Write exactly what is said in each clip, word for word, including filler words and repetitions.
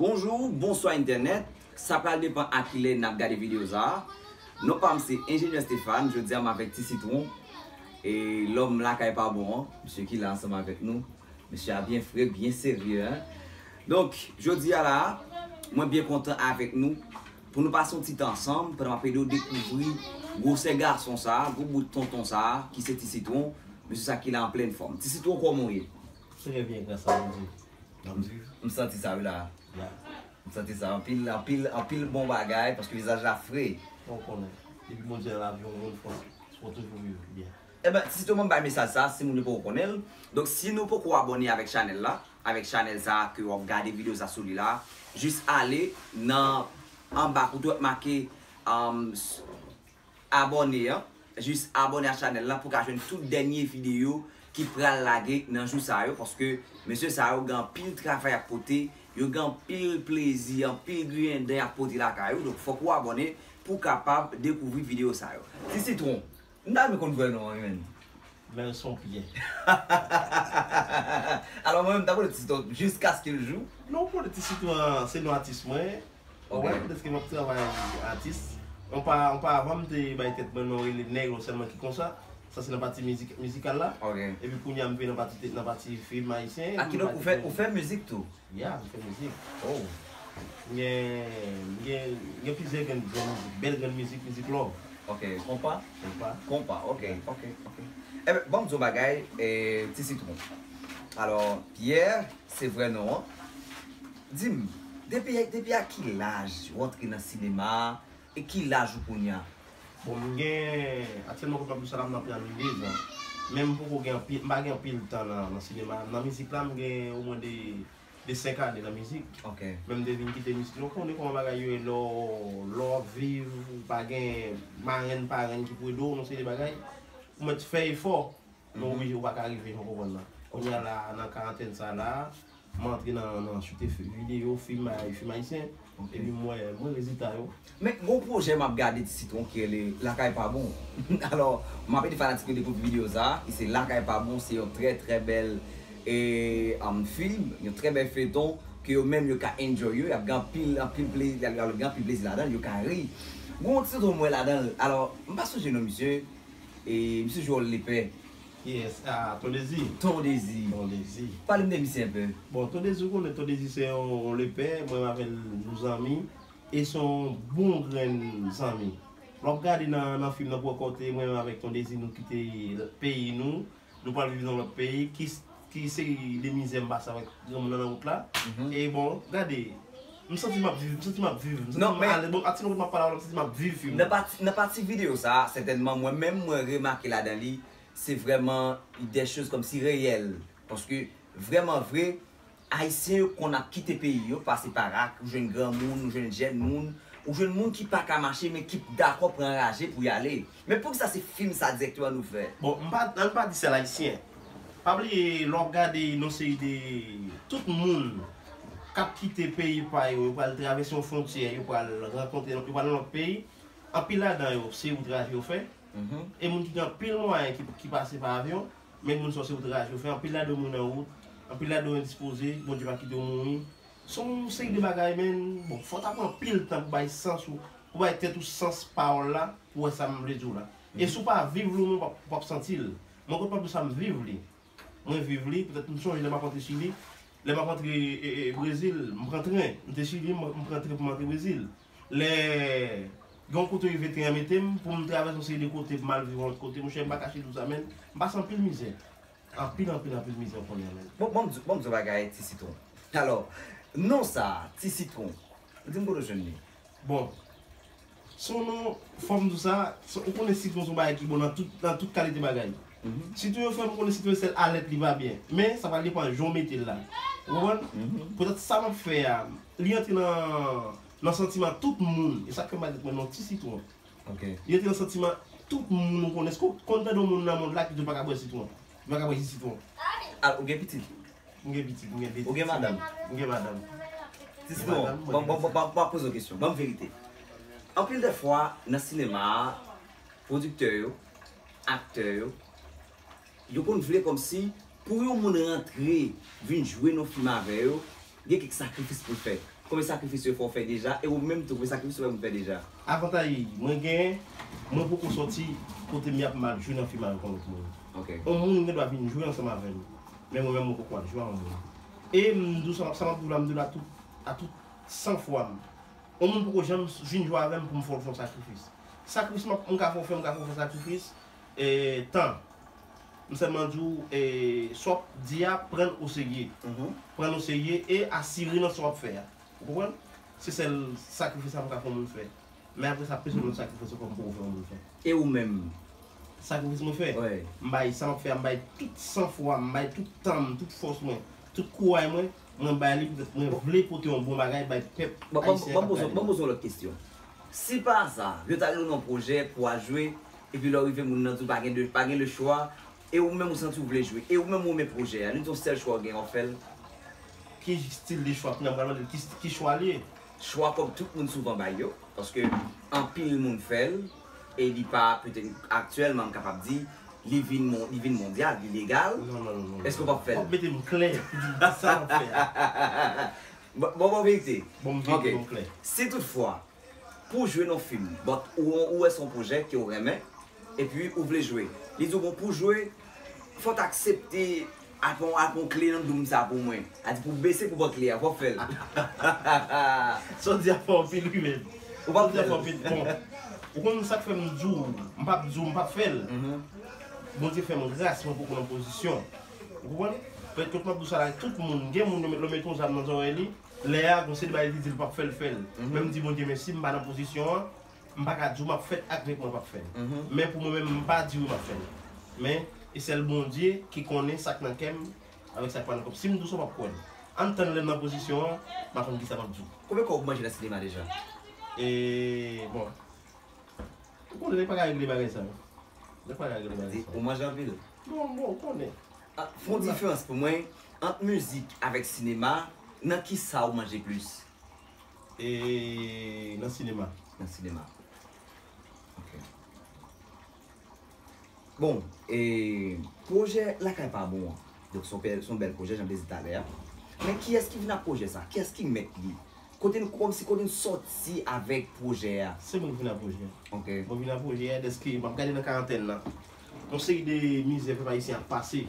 Bonjou, bonswa entènèt. Sa pral depann a kilè n ap gade videyo sa a. Non pa m se Enjenyè Stéphane, jodi a m avèk Ti Sitwon. E lòm lakay pa bon an, misye ki la ansanm avèk nou. Misye a byen fre, byen serye, en. Donk, jodi a la, mwen byen kontan avèk nou pou nou pase yon ti tan ansanm pandan m ap ede w dekouvri gwosè gason sa a, gwo bout tonton sa a, ki se Ti Sitwon. Mesye sa ki la an plèn fòm. Ti Sitwon, kòman w ye? Très bien, grâce à Bondye. N ap viv. M santi sa wi la. Ya. M santi sa. Anpil, anpil, anpil bon bagay, paske vizaj la fre. Ou konnen. Depi Bondye nan lavi yon moun, fò, fò toujou viv byen. Ebyen, Ti Sitwon, ban m bay mesaj sa, si moun yo poko konnen l. Donk, si nou poko abòne avèk chanèl la, avèk chanèl sa ke w ap gade videyo sa sou li la, jis ale nan anba kote w ap make, um, abòne an, jis abòne a chanèl la pou w ka jwenn tout dènye videyo ki pral lage nan jou sa yo, paske mesye sa yo gen anpil travay y ap pote, yo gen anpil plezi, anpil griyen dan y ap pote lakay ou, donk fòk ou abòne pou w kapab dekouvri videyo sa yo. Ti Sitwon, m ta renmen konn vrè non an wi, menn. Nelson Pierre. Alò, mwen menm, m ta rele Ti Sitwon jiskaske l jou. Non, pou Ti Sitwon, se non atis mwen. Ok. Ou wè, dèske m ap travay atis. Anpa, anpavan, m te bay tèt mwen non rele Negro sèlman ki konsa. Sa se nan pati mizik, mizikal la. Ok. Epi kounye a, m vin nan pati, te- nan pati fim ayisyen. A, kidonk, ou fè, ou fè mizik tou? Ya, m fè mizik. Oh. M gen, m gen, m gen plizyè grenn, grenn mizik, bèl grenn mizik, mizik love. Ok, konpa? Konpa. Konpa, ok, ok, ok. Ebyen, ban m di w bagay, eh, Ti Sitwon. Alò, Pierre, se vrè non an. Di m, depi, depi a ki laj ou antre nan sinema a e ki laj ou kounye a? Bon, m gen, aktyèlman, kòm m ap di w sa la, m nan trannde zan. Men m poko gen anpil, m pa gen anpil tan nan, nan sinema. Nan mizik la, m gen omwen de, de senk ane nan mizik. Ok. Men m te vin kite mizik. Donk, ou konnen kòman bagay yo ye, lè w, lè w ap viv, ou pa gen marenn, parenn ki pou ede w, yon seri de bagay. Ou mèt fè efò. Men w oblije, ou pa ka rive jan w konprann nan. Kounye a la, nan karantèn sa la, m antre nan, nan choute fi- videyo, fim, ay- fim ayisyen. Ok. Epi m wè, m wè rezilta yo. Men, gon pwojè m ap gade Ti Sitwon ki rele Lakay Pa Bon. Alò, m ap ede fanatik yo dekouvri videyo sa a, ki se Lakay Pa Bon, se yon trè, trè bèl, e, um, fim, yon trè bèl feyton, ke yo menm yo ka enjoy yo, y ap gen anpil, anpil plezi, y ap gen anpil plezi ladan l, yo ka ri. Gon ti tonton m wè ladan l. Alò, m pa sonje non misye, e misye jwe wòl lepè. Yes, ah, Ton Dezi. Ton Dezi. Ton Dezi. Pale m de misye enpe. Bon, Ton Dezi, ou konnen Ton Dezi se yon, yon lepè, mwen avè l nou zanmi, e se yon bon grenn zanmi. Lè w ap gade nan, nan fim nan, pou wè kote mwen menm avèk Ton Dezi nou kite peyi nou, nou pral viv nan lòt peyi, ki, ki seri de mizè m pase avèk granmoun nan nan wout la. Mhm. E bon, gade, m santi m ap viv, m santi m ap viv, m santi Non, m men alèz. Bon, ati nou kote m ap pale avè w, m santi m ap viv fim Nan nan. pati, nan pati videyo sa a, sètènman, mwen menm, mwen remake ladan li, se vrèman de choz kòmsi reyèl. Paske, vrèman vre, Ayisyen yo konn ap kite peyi yo, pase pa rak, ou jwenn granmoun, ou jwenn jèn moun, ou jwenn moun ki pa ka mache, men ki dakò pran raje pou y ale. Men poukisa se fim sa dirèkteman nou fè? Bon, m pa, ann pa di sèl ayisyen. Pa bliye, lè w ap gade yon seri de tout moun k ap kite peyi pa yo, yo pral travèse yon fwontyè, yo pral rankontre, yo pral nan lòt peyi, anpil ladan yo, se wout raje yo fè. Mhm. E moun ki gen anpil mwayen ki, ki pase pa avyon, men moun sa yo se wout raje yo fè, anpil ladan yo mouri nan wout, anpil ladan yo endispoze, Bondye pa kite yo mouri. Se yon seri de bagay, men, bon, fò w ta pran anpil tan pou bay sans ou, pou bay tèt ou sans pawòl la, pou wè sa m vle di w la. E Mhm. si w pa viv li, ou menm, w p ap, w p ap santi l. Mwen, kote m ap di w sa, m viv li. Mwen viv li, petèt m sonje lè m ap antre Chili, lè m ap antre, e, e, Brezil, m pran tren, m te Chili, m, m pran tren pou m antre Brezil. Lè gen yon kote rive tren an mete m, pou m travèse yon seri de kote pou m al viv yon lòt kote, monchè, m pa kache di w sa, men m pase anpil mizè. Anpil, anpil, anpil mizè kounye a, men. Bon, bon, m di, bon, m di w bagay, Ti Sitwon. Alò, non sa, Ti Sitwon, di m kote w jwenn li? Bon, se yon non, fò m di w sa, se, ou konnen sitwon se yon bagay ki bon nan tout, nan tout kalite bagay. Mhm. Sitwon yo fè m konnen sitwon se sèl alèt li pa byen. Men, sa pral depann jan w mete l la. Ou konprann? Mhm. Poutèt sa m ap fè a, li antre nan, nan santiman tout moun. E sa k fè m ba tèt mwen non Ti Sitwon. Ok. Li antre nan santiman tout moun ou konnen. Èske w konn tande yon moun nan mond la ki di l pa ka bwè sitwon? Li pa ka bwè ji sitwon. Al, ou gen pitit? M gen pitit, m gen de pitit. Ou gen madanm? M gen madanm. Ti Sitwon, ban m poze w kesyon, ban m verite. Anpil de fwa, nan sinema a, pwodiktè yo, aktè yo, yo konn vle kòmsi pou yon moun rantre, vin jwe nan fim avè yo, gen kèk sakrifis pou l fè. Konbyen sakrifis yo fè w fè deja? E ou menm tou, konbyen sakrifis ou fè moun fè deja? Avantay mwen genyen, mwen poko sòti kote m ap mal jwe nan fim avèk yon lòt moun. Ok. Yon moun gen dwa vin jwe ansanm avè m. Men mwen menm, mwen poko al jwe ak yon moun. E m di w sa, sa m ap di w la, m di w la tout, a tout san fwa m. Yon moun poko janm vin jwe avè m pou m fè l fè yon sakrifis. Sakrifis m ap, m ka fè w fè, m ka fè w fè sakrifis, e, tan. M sèlman di w, e, sa w ap di a, pran l oserye. Pran l oserye e asire nan sa w ap fè a. Ou konprann? Se sèl sakrifis sa m ka fè yon moun fè. Men apre sa, pèsonn lòt sakrifis ankò m poko fè yon moun fè. E ou menm? Sakrifis mwen fè? Wi. M bay sa m ap fè a, m bay tout san fwa m, m bay tout tan m, tout fòs mwen, tout kouray mwen, mwen bay li poutèt mwen vle pote yon bon bagay bay pèp ayisyen k ap gade m. Ban m poze w lòt kesyon. Si pa sa, yo ta rele w nan pwojè pou w al jwe, epi lè w rive moun nan di w pa gen de, pa gen le chwa, e ou menm ou santi w vle jwe, e ou menm ou renmen pwojè a, li di w sèl chwa w gen w ap fè l? Ki stil de chwa? Kounye a m pral mande l ki, ki chwa li ye. Chwa kòm tout moun souvan bay yo, paske anpil moun fè l, e li pa, petèt, aktyèlman, m kapab di, li vin mon-, li vin mondyal, li legal. Non, non, non, non. Èske w p ap fè l? W ap mete m klè pou di m sa w ap fè a. Bon, bon, bon, verite. Bon, verite, bon, klè. Si toutfwa, pou w jwe nan fim, but ou, ou wè se yon pwojè ke w renmen, epi ou vle jwe. Li di w, bon, pou w jwe, fò w t aksepte al pran, al pran kle nan doum sa pou mwen. A di pou w bese pou w pran kle a, fò w fè l. Sa w di a fò anpil wi menm. Ou p ap fè l. Sa w di a fò anpil. Bon, ou konn sa k fè m di w, m p ap di w m p ap fè l. Bondye fè m gras, mwen poko nan pozisyon. Ou konprann? Petèt m ap di w sa la, tout moun, gen moun yo met, yo met yon zam nan zòrèy li, lè a, gon seri de bagay li di l p ap fè l, fè l. Men m di Bondye mèsi, m pa nan pozisyon an, m pa ka di w m ap fè l ak mwen, mwen p ap fè l. Men pou mwen menm, m pa di w m ap fè l. Men, e sèl Bondye ki konnen sa k nan kè m avèk sa k pa nan kò m. Si m di w sa, w p ap kwè m. Ann tann lè m nan pozisyon an, m a konn kisa m ap di w. Konbyen kòb ou manje nan sinema deja? E, bon. Ou konnen, nèg pa ka regle bagay sa yo. Nèg pa ka regle bagay sa yo. Ou manje anpil? Bon, bon, ou konnen. Ah, fè yon diferans pou mwen ant mizik avèk sinema, nan kisa ou manje plis? E nan sinema. Nan sinema. Ok. Bon, e pwojè Lakay Pa Bon an. Donk, se yon bèl, se yon bèl pwojè, jan m te di talè a. Men kiyès ki vin ak pwojè sa? Kiyès ki mèt li? Kote n, kòmsi kote n sòti avèk pwojè a? Se mwen ki vin ak pwojè a. Ok. Mwen vin ak pwojè a dèske m ap gade nan karantèn nan. Yon seri de mizè pèp ayisyen ap pase.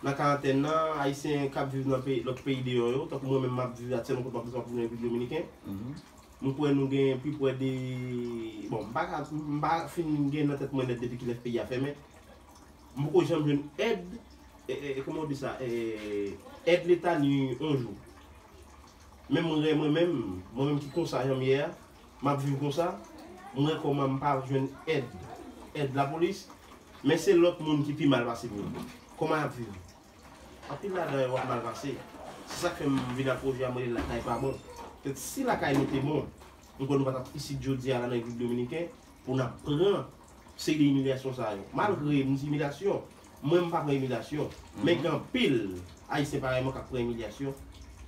Nan karantèn nan, Ayisyen k ap viv nan peyi, lòt peyi deyò yo, tankou mwen menm m ap viv aktyèlman kote m ap viv, m ap viv nan Repiblik Dominiken. M kwè nou gen pi prè de, bon, m pa ka, m pa fin gen nan tèt mwen nèt depi kilè peyi a fèmen. M poko janm jwenn èd, e, e, e, kòman w di sa, e, èd Leta ni yon jou. Men mwen, mwen menm, mwen menm ki konsa jan m ye a, m ap viv konsa, m wè kòman m pa jwenn èd, èd lapolis, men se lòt moun ki pi mal pase m yo. Kòman y ap viv? Anpil ladan yo ap mal pase. Se sa k fè m vin ak pwojè a, m rele Lakay Pa Bon. Petèt si lakay nou te bon, m kwè nou pa t ap isit jodi a la nan Repiblik Dominiken pou n ap pran seri de imilyasyon sa yo. Malgre m di imilyasyon, mwen m pa pran imilyasyon. Men gen anpil Ayisyen parèy mwen k ap pran imilyasyon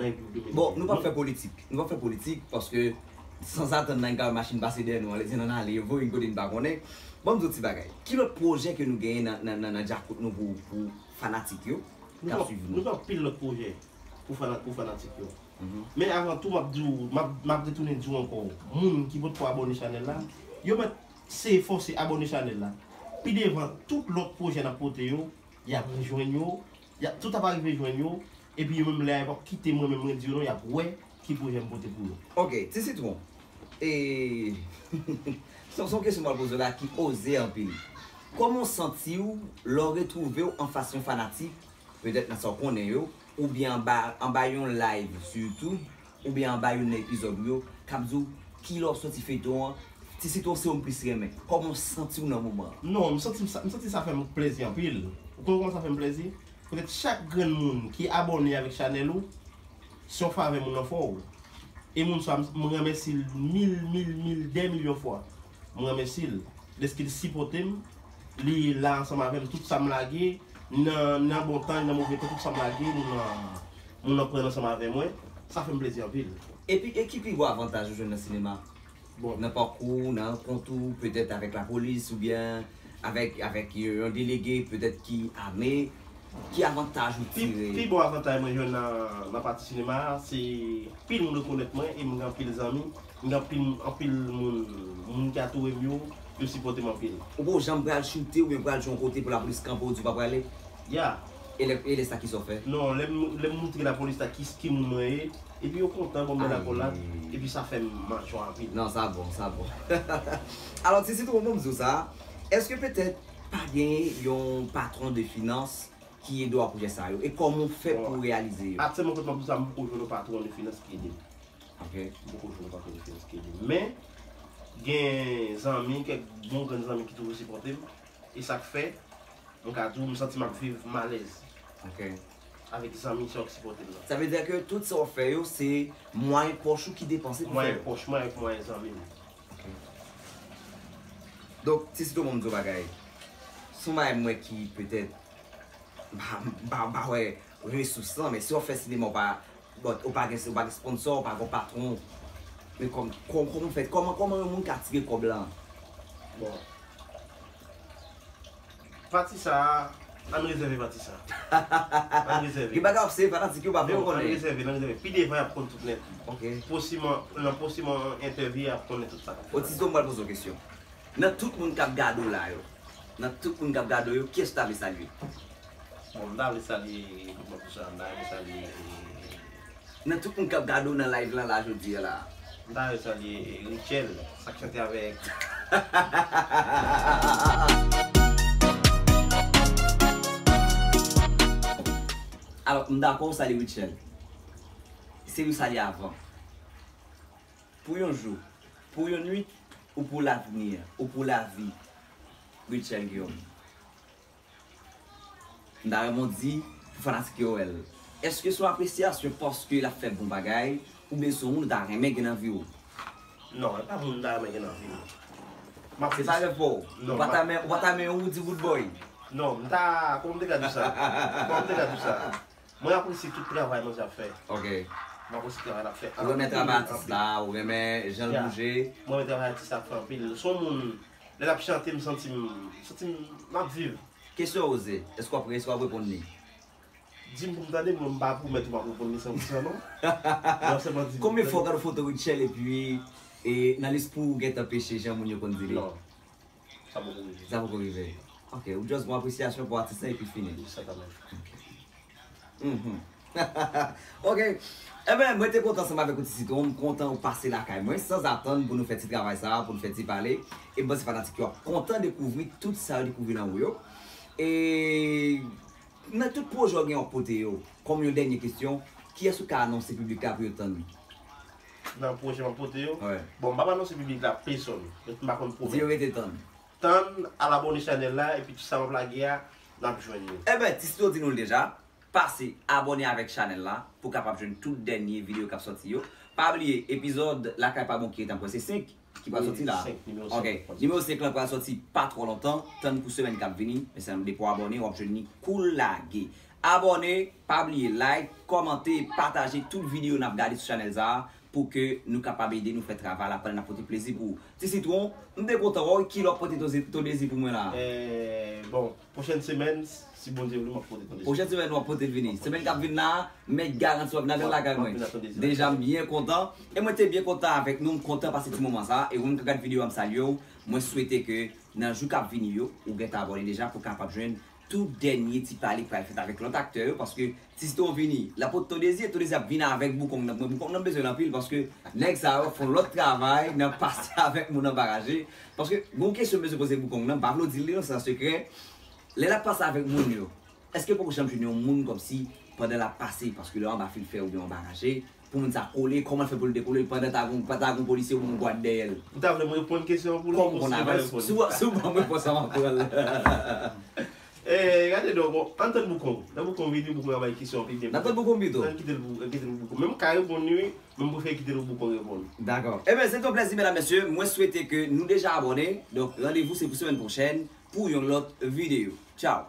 nan Repiblik Dominiken. Bon, nou p ap fè politik. Nou p ap fè politik paske sanzatann nan gen yon machin pase dèyè nou, ann ale, ann ale, yo voye n kote n pa konnen. Ban m di w ti bagay. Ki lòt pwojè ke nou genyen nan, nan, nan, nan djakout nou pou, pou fanatik yo k ap swiv nou? Nou gen anpil lòt pwojè pou fana-, pou fanatik yo. Men avan tou, m ap di w, m ap, m ap retounen di w ankò, moun ki potko abòne chanèl la, yo mèt seye fòse abòne chanèl la. Pi devan, tout lòt pwojè n ap pote yo, y ap rejwenn yo, y ap, tout ap arive jwenn yo, epi yo menm lè a, yo p ap kite mwen menm mwen di yo non, y ap wè ki pwojè m pote pou yo. Ok, Ti Sitwon. E, se, se yon kesyon m pral poze w la ki oze anpil. Kòman w santi w lè w retwouve w anfas yon fanatik, petèt nan sa w konnen yo, oubyen anba, anba yon live sou YouTube, oubyen anba youn nan epizòd ou yo, k ap di w kilè w sòti feyton an, Ti Sitwon se ou m plis renmen. Kòman w santi w nan moman an? Non, m santi sa, m santi sa fè m plèzi anpil. Ou konn kòman sa fè m plèzi? Petèt chak grenn moun ki abòne avèk chanèl ou, se yon favè moun nan fè w. E moun sa, m, m remèsye l mil, mil, mil, dè milyon fwa. M remèsye l dèske l sipòte m, li la ansanm avè m, tout sa m lage, nan, nan bon tan, nan move tan, tout sa m lage, moun nan, moun nan pran l ansanm avè mwen. Sa fè m plezi anpil. Epi, e ki pi gwo avantaj ou jwenn nan sinema? Bon. Nan pakou w, nan rankont ou, petèt avèk lapolis, oubyen avèk, avèk yon, yon delege, petèt ki ame, Ki avantaj ou Pi, tire? pi bon avantaj mwen jwenn nan, nan pati sinema a, se pil moun rekonèt mwen e m gen anpil zanmi. M gen anpil, anpil moun, moun ki antoure m yo, yo sipòte m anpil. Ou poko janm pral choute oubyen pral jwe yon kote pou lapolis kanpe w di w pa prale? Ya. E lè, e lè sa ki sa w fè? Non, lè m, lè m montre lapolis la ki, ki moun mwen ye, epi yo kontan, ban m bèl akòlad, epi sa fè m machwa anpil. Non, sa bon, sa bon. Alò, Ti Sitwon, bon, m di w sa, èske petèt pa gen yon patwon de finans ki ede w ak pwojè sa yo? E kòman w fè pou w reyalize yo? Aktyèlman, kote m ap di w sa, m poko jwenn yon patwon de finans ki ede m. Ok. M poko jwenn yon patwon de finans ki ede m. Men, gen zanmi, kèk bon grenn zanmi ki toujou sipòte m. E sa k fè, mwen ka di w, m santi m ap viv m alèz Ok. avèk zanmi sa yo k sipòte m nan. Sa vle di ke tout sa w fè yo, se mwayen pòch ou ki depanse pou fè Mwayen yo? Pòch mwen avèk mwayen zanmi m. Donk, Ti Sitwon, bon, m di w bagay. Se yon bagay mwen ki petèt m pa, m pa, m pa wè resous lan, men si w ap fè sinema, w pa, bon, ou pa gen, ou pa gen sponsò, ou pa gen patwon. Men kòm, kòm, kòman w fè, kòman, kòman yon moun ka tire kòb lan? Bon. Pati sa a, ann rezève pati sa a. Ann rezève. Gen bagay w ap seye fanatik yo pa fè Non, w ann konnen. Rezève, ann rezève. Pi devan, y ap konn tout nèt. Ok. Posiman, nan posiman entèvyou, y ap konnen tout sa k ap Ti Sitwon, m pral poze w kesyon. Nan tout moun k ap gade w la yo, nan tout moun k ap gade w yo, kiyès w ta vle salye? Bon, m ta vle salye, kòman pou sa, m ta vle salye Nan tout moun k ap gade w nan live lan la jodi a la. M ta vle salye Richel, sa k chante avèk. Alò, m dakò w salye Richel. Se yon salye avan. Pou yon jou, pou yon nwit, ou pou lavni, ou pou lavi. Richel Guillaume. M ta renmen w di pou fanatik yo wè l. Èske se yon apresyasyon paske l ap fè bon bagay, oubyen se yon moun ou ta renmen gen nan vi w? Non, e pa moun m ta renmen gen nan vi m. Se pa rèv pa w? Ou pa ta renmen, ou pa ta renmen yon Roody Roodboy? Non, m ta, kòman m te ka di w sa? Kòman m te ka di w sa? Mwen apresye tout travay manzè ap fè. Ok. Mwen apresye travay l ap fè. Ou renmen travay atis la, ou renmen jan l bouje. Mwen renmen travay atis la ap fè anpil. Se yon moun, lè l ap chante, m santi m, santi m, m ap viv. Kesyon Oze, èske w ap, èske w ap reponn li? Di m pou m tande, mwen m pa pwomèt ou m ap reponn li san pou san non. Mwen sèlman di m. Konbyen fwa w gade foto Richel epi e, nan lespri w gentan peche jan moun yo konn di li? Non. Sa poko rive. Sa poko rive. Ok, ou just gon apresyasyon pou atis lan epi fini. Egzakteman. Mhm. Ok. Ebyen, mwen te kontan ansanm avèk ou Ti Sitwon, m kontan ou pase lakay mwen, sanzatann pou nou fè ti travay sa, pou nou fè ti pale. E m panse fanatik yo ap kontan dekouvri tout sa yo dekouvri nan ou yo. E nan tout pwojè w gen w ap pote yo, kòm yon dènye kesyon, kiyès ou ka anonse piblik la pou yo tann? Nan pwojè m ap pote yo? Wè. Bon, m p ap anonse piblik la pèsòn. Mwen m pa konn Di pwomèt. Yo rete tann. Tann, al abòne chanèl la, epi tout sa m ap lage a, n ap jwenn yo. Ebyen, Ti Sitwon di nou l deja, pase abòne avèk chanèl la pou w kapab jwenn tout dènye videyo k ap sòti yo. Pa bliye, epizòd Lakay Pa Bon ki rete ankò se senk ki pral sòti la. Senk, nimewo Ok, senk. Nimewo senk lan pral sòti pa twò lontan, tann pou semèn k ap vini, men sèlman depi w abòne, w ap jwenn li kou lage. Abòne, pa bliye like, kòmante, pataje tout videyo n ap gade sou chanèl sa a pou ke nou kapab ede nou fè travay la pandan n ap pote plezi pou ou. Ti Sitwon, m te kontan wè w, ki lè w ap pote Ton Dezi pou mwen la? Eh, bon, pwochèn semèn, si Bondye vle, m ap pote Ton Dezi. Pwochèn semèn w ap pote l vini. Semèn k ap vin la, mèt Garanti w ap nan lakay mwen. M ap vin ak Ton Dezi. Deja m byen kontan. E mwen te byen kontan avèk nou, m kontan pase ti moman sa. E ou menm k ap gade videyo a m salye w. Mwen swete ke nan jou k ap vini yo, ou gentan abòne deja pou w kapab jwenn tout dènye ti pale k pral fèt avèk lòt aktè yo, paske Ti Sitwon vini, l ap pote Ton Dezi, Ton Dezi ap vini avèk Boukong nan. Mwen Boukong nan m bezwen l anpil, paske nèg sa yo ap fè yon lòt travay nan pase avèk moun anbaraje. Paske gon kesyon m bezwen poze Boukong nan, m pa vle w di l li non, se yon sekrè. Lè l ap pase avèk moun yo, èske poko janm jwenn yon moun kòmsi pandan l ap pase, paske lè w anba filfè oubyen w anba raje, pou moun sa kole, kòman l fè pou l dekole pandan ta gon, ta gon polisye oubyen yon gwad dèyè l? Ou ta vle m reponn kesyon an pou li? Kòman w konn avè l? Si w, si w ban m repons la, m ap pran l. Eh, gade non, bon, ann tann Boukong. Lè Boukong vini, Boukong ap bay kesyon an pi byen. N ap tann Boukong pito. Ann kite l pou, ann kite l pou Boukong. Men m ka reponn li, wi, men m prefere kite l pou Boukong reponn. Dakò. Ebyen, se te yon plèzi, medam, mesye. Mwen swete ke nou deja abòne. Donk, randevou se pou semèn pwochèn pou yon lòt videyo. Tchao.